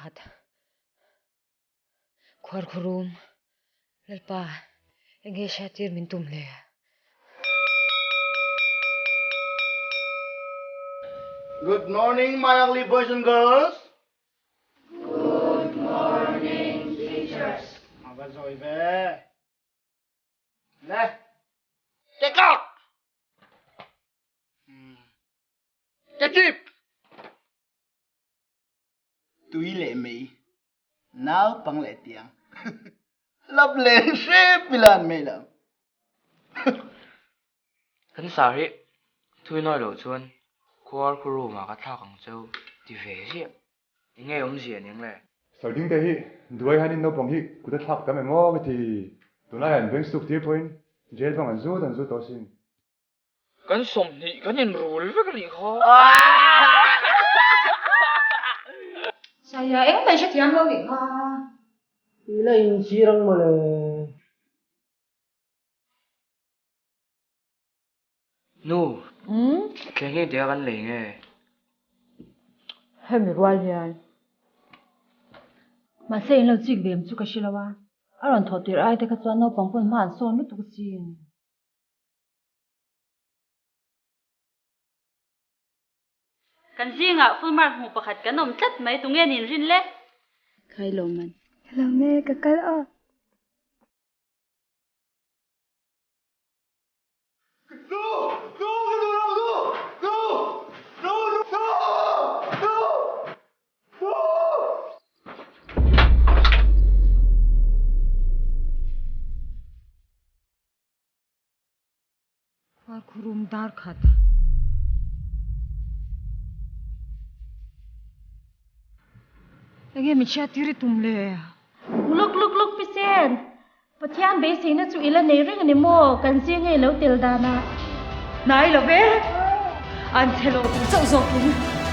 khat. Khuarkhurum, Lalpa, enge hriattir min tum le? Good morning my ugly boys and girls. Good morning teachers. A va zawi ve. Le. Tekak. Ketip. Tui leh mei, naupang leh tiang, hlap leh hrep ila an mei lo. Kan sar hi thui nawi loh chuan khuar khu room ah ka thlak ang cheu ti ve ziah. Enge awmzia ning le? Sarding te hi duai hianin naupang hi kut a thlak tam em aw ka ti. Tunlai ah an veng suk tir pawhin jail bang an zut an zut tawh asin. Kan 20 kan inrul vek a nih kha. Saya eng mai hrethiam lo nih kha. I la inchhir ang mawle. Nu, thleng hi tia kan lei nge? Hemi rual hian. Mahse in lo chik ve em chu ka hre lo a, a rawn thawh tirh ai te kha chuan naupang pawn hma an sawn lutuk asin. Kan zingah full mark hmuh pakhat kan awm tlat mai, tunge nin rin le? Khai lo man. Hello me, ka kal aw. Khuarkhurum dar khat. Enge min hriat tir i tum le? Luk luk luk Pisen! Pathian beiseina chu i la nei reng a ni maw? Kan zing e i lo tel dan a. Hnai lo ve! An chhe lo tur chauh zawkin.